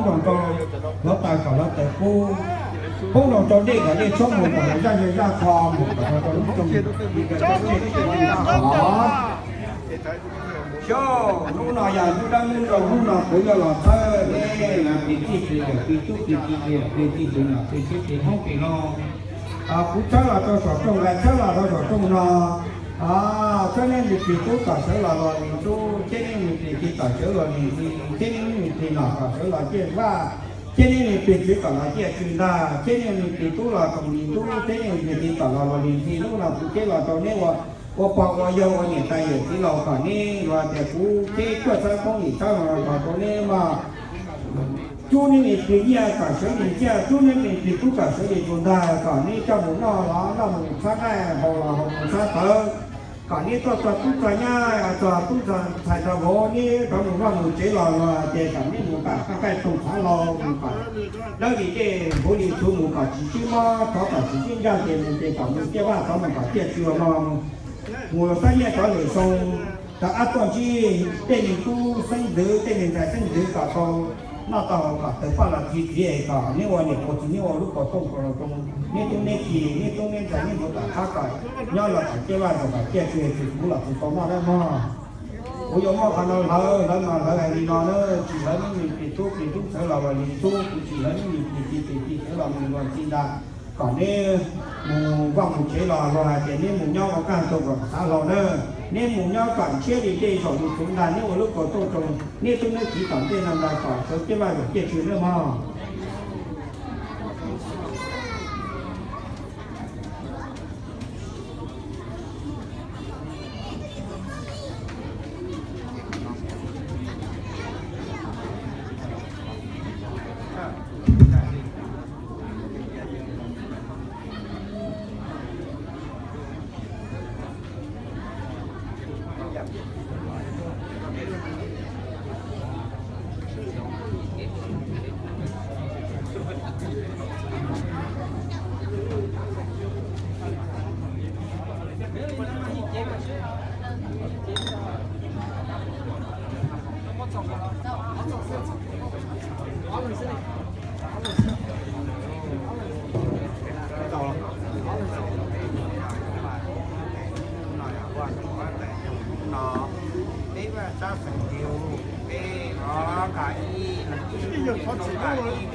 Pub rau hluav taws kom hluav taws pub, pub rau rau dej kom dej txhob mus kom zaj zej zaj kho mus kom rau rau lub rooj, li rau cov dej tsis ua li os. Xyov, hnub no yog hnub dawb hnub zoo, hnub no kuv yuav los txhawb nej, pis txij pis yawm, pis tub pis ki, pis txij pis nam, pis txij pis hmoob pis loj. Kuv txhawb los rau saum rooj, txhawb los rau saum rooj no. Txhawb nej me pis tub kom sawv los los li tub, txhawb nej me pis ki kom sawv los li ki, txhawb nej me pis nam kom sawv los ciaj vaj, txhawb nej me pis txiv kom los ciaj tsw ntag, txhawb nej me pis tub los toom li tub, txhawb nej me pis ki kom los los li ki. Hnub no kuv txhawb los rau neb ua, ua pog ua yawg ua niam tais yawm txiv laus kom neb los tias kuv txhawb cuaj txhawb poob yim txhawb los rau neb mog. Txhawb nej me pis nyiaj kom sawv li nyiaj, txhawb nej me pis tub kom sawv li tub ntag, kom neb coj mus noj los noj mus txhab nqaij, haus los haus mus txhab tawv, kom neb tuaj txog tub txog nyab, txog tub txog ntxhais txog vauv, neb rov mus vaj mus tsev los los ces kom neb mus kam qaj qaij toog txhav hlau mus kom dawb li dej, npuv li txhuv mus kom tsis sib mob, thov kom tsis sib ntsaj ces mus ces kom mus ciaj vaj, thov mus kom ciaj tsw no. Mus xab nyiaj cov lwm xyoo, rov qab tuaj ntsib tej me tub xeeb ntxwv, tej me ntxhais xeeb ntxwv kom tau noj tau haus kom tawg paj los txi txiv es kom neb ua niam ua txiv neb ua lub kaus tooj kaus zoo, neb tub neb ki, neb tub neb ntxhais neb mus tom qab kom nyob los kom ciaj vaj zoo kom ciaj tsw, tsis kuv los tsis tau noj dab mog. Kuv yuav muab qhov no hlawv, hlawv mas hlawv hais li no na, tsis hlawv neb me pis tub pis tub txhawv los los li tub, kuv tsis hlawv neb me pis ki pis ki txhawv los mus los txi ntag. Kom neb mus vaj mus tsev los luag hais tias neb mus nyob ua kaj ntug kom txhav hlau na, neb mus nyob kom ntshiab li dej zaum li txhuv ntag, neb ua lub kaus tooj rau neb tub neb txiv tom ntej no ntag kom sawv ciaj vaj zaum ciaj tsw nawb mog. Peb vaj tsab xeem Liu, peb o ka ib, ib